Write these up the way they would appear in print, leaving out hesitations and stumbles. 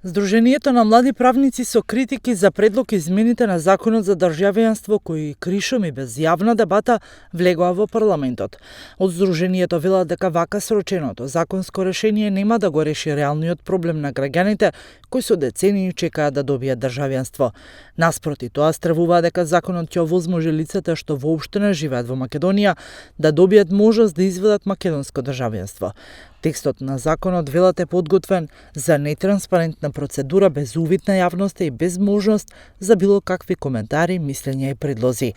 Здруженијето на млади правници со критики за предлог измените на Законот за државјанство кои кришом и без јавна дебата влегоа во парламентот. Од Здруженијето велат дека вака сроченото законско решение нема да го реши реалниот проблем на граѓаните кои со децении чекаат да добијат државјанство. Наспроти тоа стравуваат дека законот ќе овозможи лицата што воопшто не живеат во Македонија да добијат можност да изведат македонско државјанство. Текстот на законот велат е подготвен за нетранспарентна процедура без увид на јавноста и без можност за било какви коментари, мислења и предлози.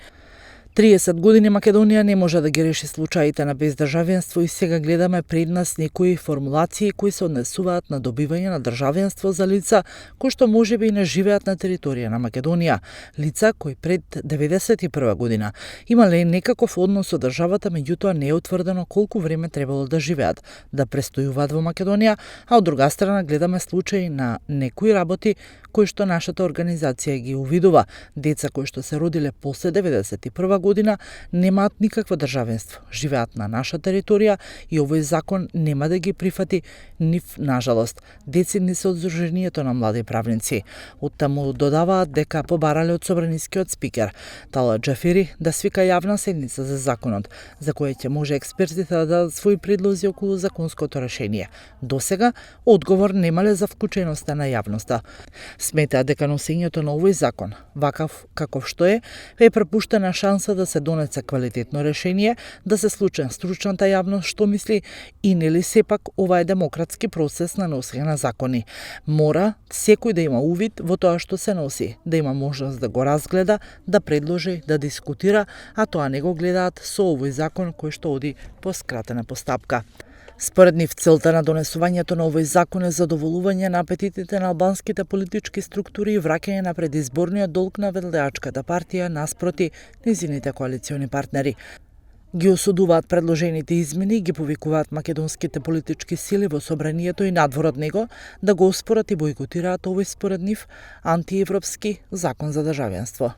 30 години Македонија не може да ги реши случаите на бездржавјанство и сега гледаме пред нас некои формулации кои се однесуваат на добивање на државјанство за лица кои што можеби и не живеат на територија на Македонија, лица кои пред 91 година имале некаков однос со државата, меѓутоа не е утврдено колку време требало да живеат, да престојуваат во Македонија, а од друга страна гледаме случаи на некои работи кои што нашата организација ги увидува. Деца кои што се родиле после 91 година немаат никакво државенство, живеат на наша територија и овој закон нема да ги прифати нив, нажалост. Деци не се од Здруженијето на млади правници. Оттаму додаваат дека побарале од собранискиот спикер Талат Џафери да свика јавна седница за законот, за која ќе може експертите да дадат своји предлози околу законското решение. Досега одговор немале за вклученоста на јавноста. Сметаат дека носењето на овој закон, вакав каков што е препуштена шанса да се донесе квалитетно решение, да се случи стручната јавност што мисли и нели сепак ова е демократски процес на носење на закони. Мора секој да има увид во тоа што се носи, да има можност да го разгледа, да предложи, да дискутира, а тоа не го гледаат со овој закон кој што оди по скратена постапка. Според нив, целта на донесувањето на овој закон е задоволување на апетитите на албанските политички структури и враќање на предизборниот долг на влаdeачката партија наспроти низините коалициони партнери. Ги осудуваат предложените измени и ги повикуваат македонските политички сили во собранието и надвор од него да го оспорат и бойкотираат овој според нив антиевропски закон за државјанство.